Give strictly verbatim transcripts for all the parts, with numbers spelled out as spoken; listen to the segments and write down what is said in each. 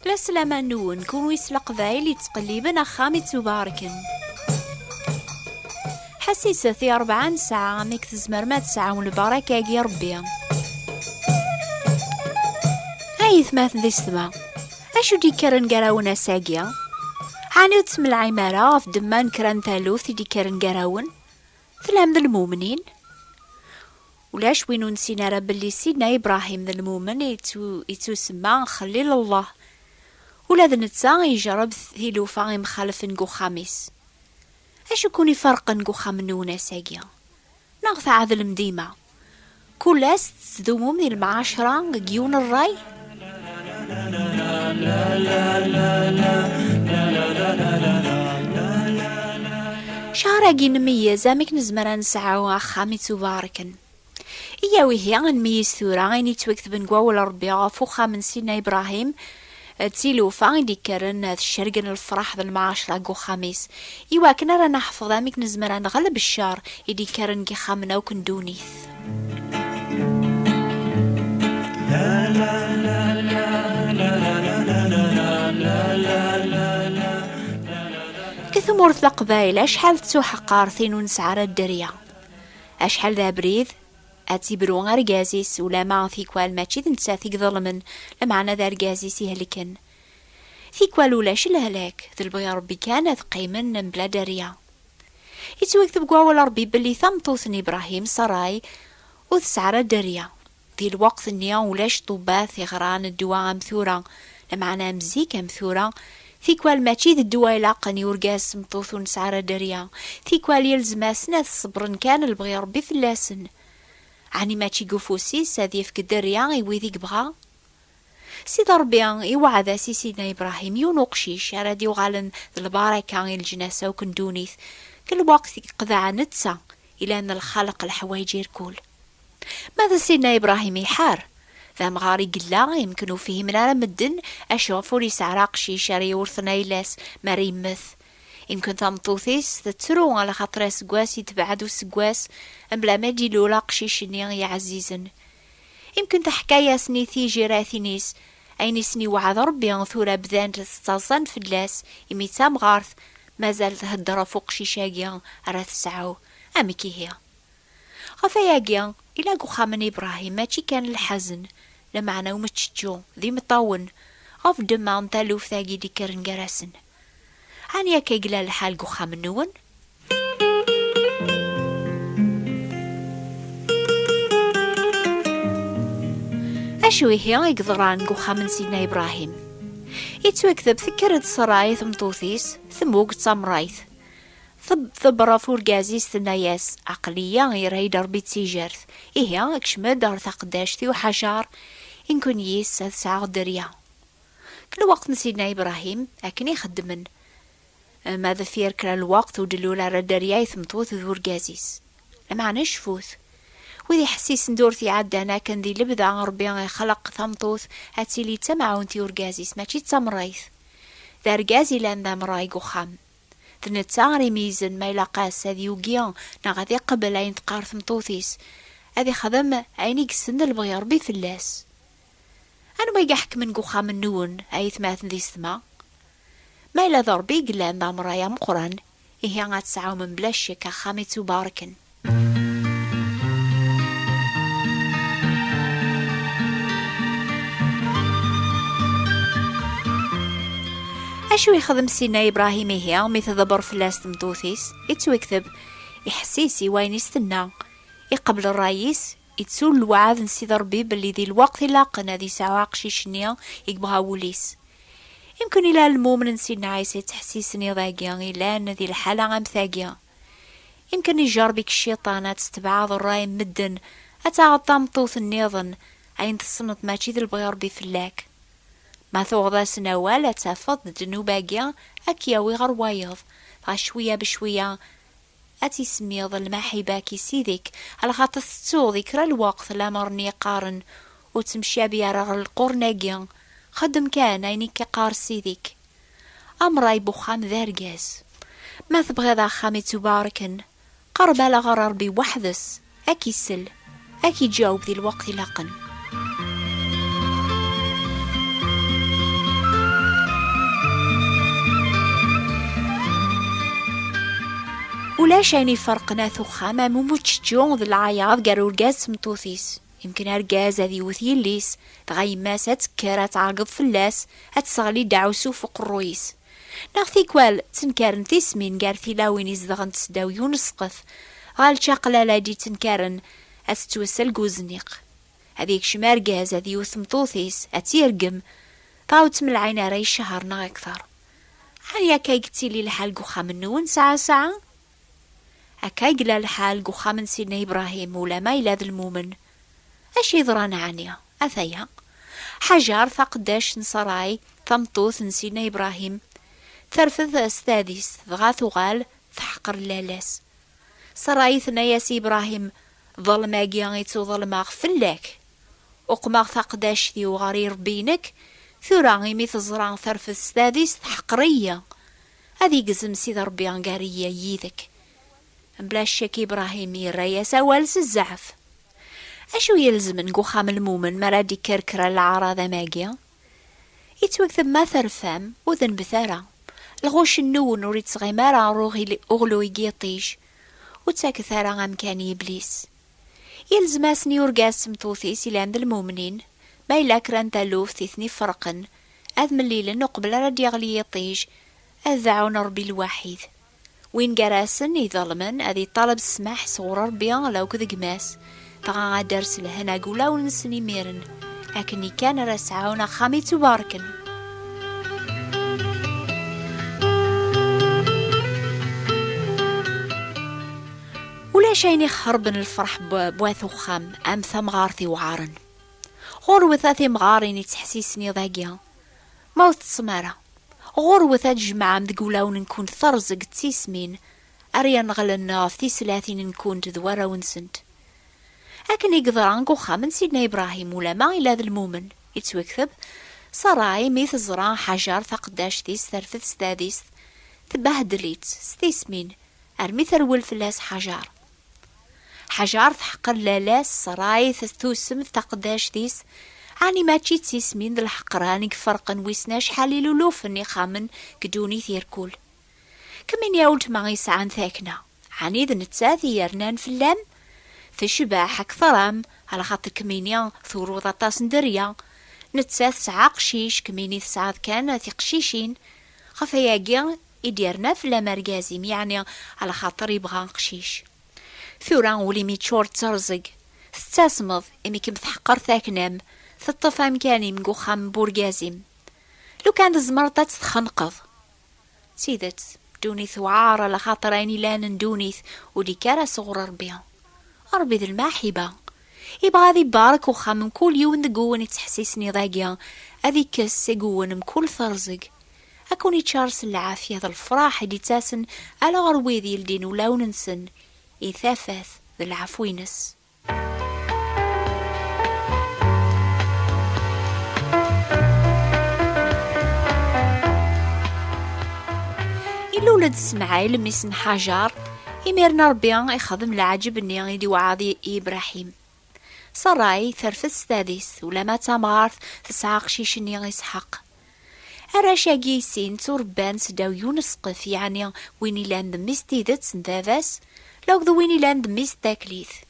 Laslama-nwen kunwi s Leqbayel yettqelliben axxam ittubarken. Ḥassiset i rebɛa n ssaɛa amek tzemrem ad tesɛum lbaraka-agi Rebbi. Aytmaten d yessetma, acu d-ikkren gar-awen ass-agi? Ɛni ur tesmelɛim ara ɣef ddemma n kra n taluft i d-ikkren gar-awen? Tellam d lmumnin? Ulac win ur nessin ara belli Sidna Ibrahim d lmumen yettu-, yettusemma Xellil Allah. Ula d netta yejreb tilufa imxalfen deg uxxam-is. Acu ken-iferqen deg uxxam-nwen ass-agi? Neɣ tɛedlem dima? Kul ass tettdumum di lemɛacra deg yiwen n ṛṛay? Cahar-agi nmeyyez amek nezmer ad nesɛu axxam ittubarken. Iyaw ihi, ad nmeyyez tura ayen yettwaketben deg wawal n Ṛebbi ɣef uxxam n Sidna Ibrahim, d tilufa i d-ikkren ad cergen lefraḥ d lemɛacra deg uxxam-is, iwakken ara neḥfeḍ amek nezmer ad neɣleb ccer i d-ikkren deg ixxamen akk n ddunit. Deg tmurt n Leqbayel, acḥal tettuḥeqqar tin ur nesɛi ara dderya. Acḥal d abrid ad tibru argaz-is, ulama tikwal mačči d nettat i iḍelmen, lameɛna d argaz-is ihelken. Tikwal ulac lehlak, d lebɣi Ṛebbi kan ad qqimen mebla dderya. Yettwakteb deg wawal Ṛebbi belli tameṭṭut n Ibrahim, Saray, ur tesɛi ara dderya. Di lweqt-nni ulac ṭṭubbat, iɣran, ddwa am tura, lameɛna am zik am tura, tikwal mačči d ddwa ilaqen i urgaz s tmeṭṭut ur nesɛi ara dderya, tikwal yelzem-asen ad ṣebren kan lebɣi Ṛebbi fell-asen. Ɛni mačči deg ufus-is ad yefk dderya i wid i yebɣa? Sidi Ṛebbi iweɛɛed-as i Sidna Ibrahim yiwen uqcic ara d-yuɣalen d lbaraka i leǧnas akk n ddunit, deg lweqt i yeqḍeɛ netta ilan lxalq leḥwayeǧ irkul. Ma d Sidna Ibrahim iḥar, d amɣar i yella, imken ur fhimen ara medden acuɣef ur yesɛi ara aqcic ara yewrten ayla-s mi ara yemmet. Imken tameṭṭut-is tettru alaxaṭer aseggas yetbeɛ-d useggas mebla ma d-ilul aqcic-nni i ɛzizen. Imken teḥka-yasen i tijiratin-is ayen i sen-iweɛɛed Ṛebbi, tura bdant ttaẓent fell-as, imi d tamɣart mazal thedder ɣef uqcic-agi ara tesɛu. Amek ihi? Ɣef ayagi, ila deg uxxam n Ibrahim mačči kan lḥazen, lameɛna umeččečču d imeṭṭawen ɣef ddemma n taluft-agi d-ikkren gar-asen. Ɛni akka i yella lḥal deg uxxam-nwen? Acu ihi i yeḍran deg uxxam n Sidna Ibrahim? Yettwakteb tekker-d Ṣaray, tameṭṭut-is, temmug d tamrayt. Teb-, tebber ɣef urgaz-is, tenna-yas: "Aql-iyi, yerra-yi-d Ṛebbi d tijert. Ihi, kcem-d ɣer taqeddact-iw Ḥajar, imken yis ad sɛeɣ dderya." Deg lweqt n Sidna Ibrahim, akken i xeddmen. Ma deffir kra n lweqt ur d-tlul ara dderya i tmeṭṭut d urgaz-is. Lameɛna cfut. Wid iḥessisen d ur t-iɛeddan akken di lebda, Ṛebbi ixleq tameṭṭut ad tili d tamɛawnt i urgaz-is, mačči d tamrayt. D argaz ilan d amray deg uxxam. D netta ara imeyyzen ma ilaq-as ad yugi neɣ ad iqbel ayen teqqar tmeṭṭut-is, ad ixdem ayen i yessen d lebɣi Ṛebbi fell-as. Anwa i iḥekmen deg uxxam-nwen, ay atmaten d yessetma? Ma yella d Ṛebbi i yellan d amray ameqqran, ihi ad tesɛum mebla ccek axxam ittubarken. Acu yexdem Sidna Ibrahim ihi mi tḍebber fell-as tmeṭṭut-is? Yettwakteb, iḥessis i wayen i s-tenna, iqbel ṛṛay-is, ittu lweɛd n Sidi Ṛebbi belli di lweqt ilaqen ad yesɛu aqcic-nni i yebɣa wul-is. Imken ila lmumen n Sidna Ɛisa yettḥessisen iḍ-agi ilan di lḥala am tagi. Imken ijerreb-ik cciṭan ad tetbeɛeḍ ṛṛay n medden, ad taɣeḍ tameṭṭut nniḍen, ayen tessneḍ mačči d lebɣi Ṛebbi fell-ak. Ma tuɣeḍ-asen awal, ad tafeḍ ddnub-agi ad k-yawi ɣer wayeḍ, dɣa cwiya becwiya ad tisemmiḍ lmaḥiba-k i Sidi-k, alaxaṭer tettuḍ i kra lweqt lamer-nni qqaren: "Ur ttemcabi ara ɣer lqurn-agi, xeddem kan ayen i k-iqqar Sidi-k." Amray n uxxam d argaz. Ma tebɣiḍ axxam ittubarken, qerreb ala ɣer Ṛebbi weḥd-s, ad k-isel, ad k-iǧaweb di lweqt ilaqen. Ulac ayen iferqen at uxxam am umuččečču d lɛayaḍ gar urgaz d tmeṭṭut-is. Yemken argaz ad yewwet yelli-s, dɣa yemma-s ad tekker ad tɛeggeḍ fell-as, ad tesseɣli ddeɛwessu f uqerruy-is. Neɣ tikwal, ttenkaren tismin gar tilawin izedɣent seddaw yiwen usqef, ɣer lčaqlala i d-yettenkaren ad tettwassel deg uzniq. Ad yekcem argaz ad yewwet tmeṭṭut-is, ad tt-yergem, dɣa ur tt-mlɛin ara i ccher neɣ akteṛ. Ɛni akka i yettili lḥal deg uxxam-nwen saɛa saɛa? Akka i yella lḥal deg uxxam n Sidna Ibrahim, ulama yella d lmumen. Acu yeḍran ɛni? Ataya. Ḥajar, taqeddact n Saray, tameṭṭut n Sidna Ibrahim, terfed s tadist, dɣa tuɣal teḥqer lalla-s. Saray tenna-yas i Ibrahim: "Ḍelm-agi i ttuḍelmeɣ fell-ak. Uqmeɣ taqeddact-iw ɣer irebbi-inek, tura imi teẓra terfed s tadist, teḥqer-iyi. Ad igzem Sidi Ṛebbi gar-iyi yid-k." Mebla ccek, Ibrahim yerra-yas awal s zzɛef. Acu yelzmen deg uxxam n lmumen mi ara d-ikker kra n leɛraḍ am agi? Yettwakteb ma terfam, ur denbet ara. Lɣuc-nwen ur ittɣim ara ɣer uɣil-, uɣluy n yiṭij. Ur ttaket ara amkan i Iblis. Yelzem-asen i urgaz d tmeṭṭut-is ilan d lmumnin, ma yella kra n taluft i ten-iferqen, ad mlilen uqbel ara d-yeɣli yiṭij, ad dɛun Ṛebbi lwaḥid. Win gar-asen iḍelmen ad iṭaleb ssmaḥ sɣur Ṛebbi law d gma-s, dɣa ad d-ters lehna deg wulawen-nsen imiren, akken kan ara sɛun axxam ittubarken. Ulac ayen ixerben lferḥ n w-, n wat uxxam am tamɣart iweɛren. Ɣurwet a timɣarin ittḥessisen iḍ-agi, ma ur teṭṭsem ara. Ɣurwet ad tjemɛem deg wulawen-nkent terẓeg d tismin ara yenɣlen ɣef tislatin-nkent d warraw-nsent. Akken i yeḍra deg uxxam n Sidna Ibrahim, ulama ila d lmumen, ittwakteb: Saray, mi teẓra Ḥajar taqeddact-is terfed s tadist, tbehdel-itt s tismin, armi terwel fell-as Ḥajar. Ḥajar teḥqer lalla-s, Saray tessusem taqeddact-is, ɛni mačči d tismin d lḥeqran i iferqen wissen acḥal ilulufen ixxamen deg ddunit irkul? Kemmini a weltma yesɛan takna, ɛni d nettat i yernan fell-am? Tecbeḥ akteṛ-am, alaxaṭer kemmini turuḍ aṭas n dderya. Nettat tesɛa aqcic, kemmini tesɛiḍ kan tiqcicin. Ɣef ayagi i d-yerna fell-am argaz-im, yeɛni alaxaṭer yebɣa aqcic. Tura ul-im yeččur d terẓeg, tettasmeḍ imi kem-teḥqer takna-m, teṭṭef amkan-im deg uxxam n urgaz-im. Lukan tzemreḍ ad tt-txenqeḍ. D tidet, ddunit tewɛer, alaxaṭer ayen ilan n ddunit ur d-ikka ara sɣur Ṛebbi. Ṛebbi d lmaḥiba. Ibɣa ad ibarek uxxam mkul yiwen deg-wen ittḥessisen iḍ-agi, ad ikkes seg-wen mkul terẓeg. Ad ken-iččar s lɛafya d lefraḥ i d-ittasen ala ɣer wid yeldin ulawen-nsen i tafat d lɛefw-ines. Ilul-d Smaɛil, mmi-s n Ḥajar, imiren Ṛebbi ixdem leɛǧeb-nni i d-iweɛɛed i Ibṛaḥim. Saray terfed s tadist, ulama d tamɣart tesɛa aqcic-nni Isḥaq. Arrac-agi i sin tturebban seddaw yiwen usqef, yeɛni win ilan d mmi-s n tidet n baba-s, law d win ilan d mmi-s n taklit.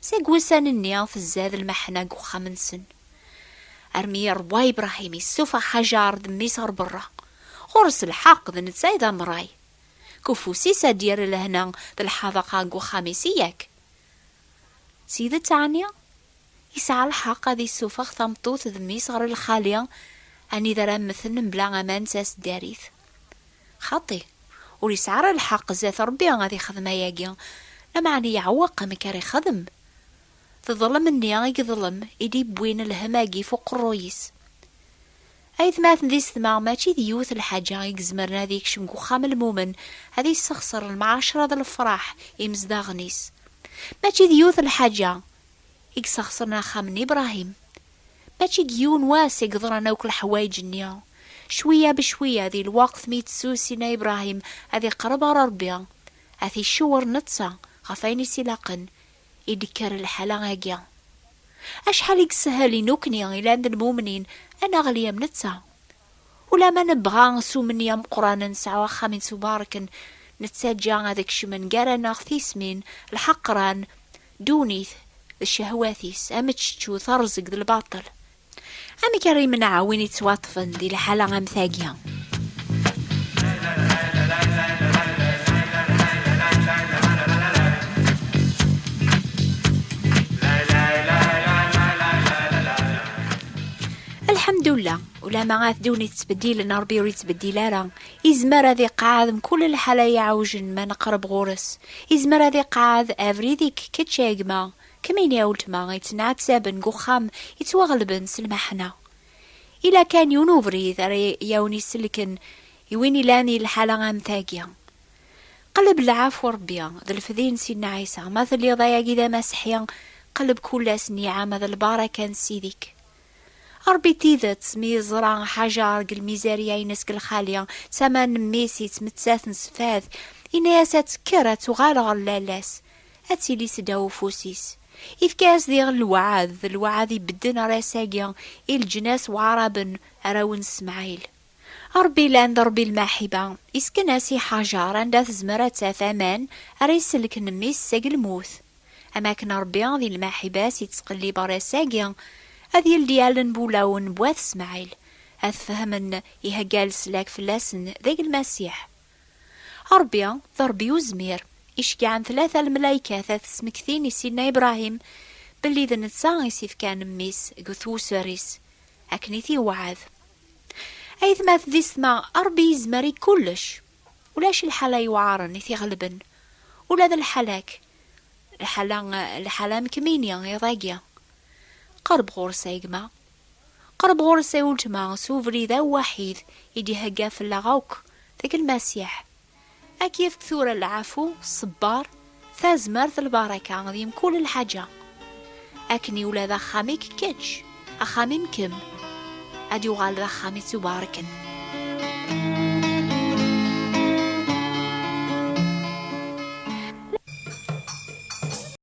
Seg wussan-nni tezza-d lmeḥna deg uxxam-nsen. Armi iṛwa Ibṛahim issufeɣ Ḥajar d mmi-s ɣer berra. Ɣur-s lḥeqq, d netta i d amṛay. Deg ufus-is ad d-yerr lehna d lḥaḍaqa deg uxxam-is, yak? D tidet, ɛni? Yesɛa lḥeqq ad issufeɣ tameṭṭut d mmi-s ɣer lxali, anida ara mmten mebla aman d taseddarit. Xaṭi, ur yesɛi ara lḥeqq zdat Ṛebbi ad ixdem ayagi, lameɛna yeɛweq amek ara ixdem. D ḍelm-nni i yeḍlem i d-iwwin lhem-agi f uqerruy-is. Aytmaten d isetma, mačči d yiwet lḥaǧa i izemren ad ikcem deg uxxam n lmumen, ad yessexṣer lemɛacra d lefraḥ imezdaɣen-is. Mačči d yiwet lḥaǧa i yessexṣren axxam n Ibṛahim. Mačči deg yiwen wass i yeḍran akk leḥwayeǧ-nni. Cwiya becwiya, di lweqt mi yettusu Sidna Ibṛahim ad iqerreb ɣer Ṛebbi, ad t-icewwer netta ɣef wayen i s-ilaqen, i d-tekker lḥala-agi. Acḥal i yeshel i nukni ilan d lmumnin ad neɣli am netta. Ulamma nebɣa s umenni ameqqran ad nesɛu axxam ittubarken, Nettaǧǧa ad kecmen gar-aneɣ tismin, lḥeqran, ddunit d ccehwat-is, ameččečču, terẓeg d lbaṭel. Amek ara imneɛ win yettwaṭṭfen di lḥala am tagi? Lḥemdullah, ulama at ddunit ttbeddilen, Ṛebbi ur yettbeddil ara. Izmer ad iqeɛɛed mkul lḥala iɛewjen ma neqreb ɣur-s. Izmer ad iqeɛɛed abrid-ik kečč a gma, kemmini a weltma, yettneɛtaben deg uxxam, yettwaɣelben s lmeḥna. Ila kan yiwen ubrid ara y-, yawen-iselken i win ilan i lḥala am tagi. Qleb lɛafu Ṛebbi d lefdi n Sidna Ɛisa. Ma telliḍ ayagi d amaseḥi, qleb kul ass nniɛam d lbaraka n Sidi-k. Ṛebbi tidet, mi yeẓra Ḥajar deg lmizerya-ines deg lxali, tama n mmi-s yettmettat n sfad, yenna-yas ad tekker, ad tuɣal ɣer lalla-s, ad tili seddaw ufus-is. Ifka-yas diɣ lweɛd, d lweɛd ibedden ar ass-agi i leǧnas waɛraben, arraw n Smaɛil. Ṛebbi ilan d Ṛebbi lmaḥiba, isken-as i Ḥajar anda tezmer ad taf aman ara iselken mmi-s seg lmut. Am akken Ṛebbi di lmaḥiba-s yettqellib ar ass-agi, ad yeldi allen n wulawen n wat Smaɛil, ad fehmen ihegga leslak fell-asen deg Lmasiḥ. Ṛebbi d Ṛebbi uzmir, iceggɛen tlata lmelaykat ad t-smektin i Sidna Ibrahim belli d netta i s-ifkan mmi-s deg twesser-is, akken i t-yewɛed. Aytma tdist ma Ṛebbi yezmer i kullec. Ulac lḥala iweɛṛen i t-iɣelben. Ula d lḥala-k, lḥala, lḥala am kemmini iḍ-agi. Qerb ɣur-s a gma. Qerb ɣur-s a weltma s ubrid awaḥid i d-ihegga fell-aɣ akk deg Lmasiḥ. Ad k-yefk tura lɛafu, ṣṣebber, tazmert, lbaraka di mkul lḥaǧa. Akken i ula d axxam-ik kečč, axxam-im kemm, ad yuɣal d axxam ittubarken.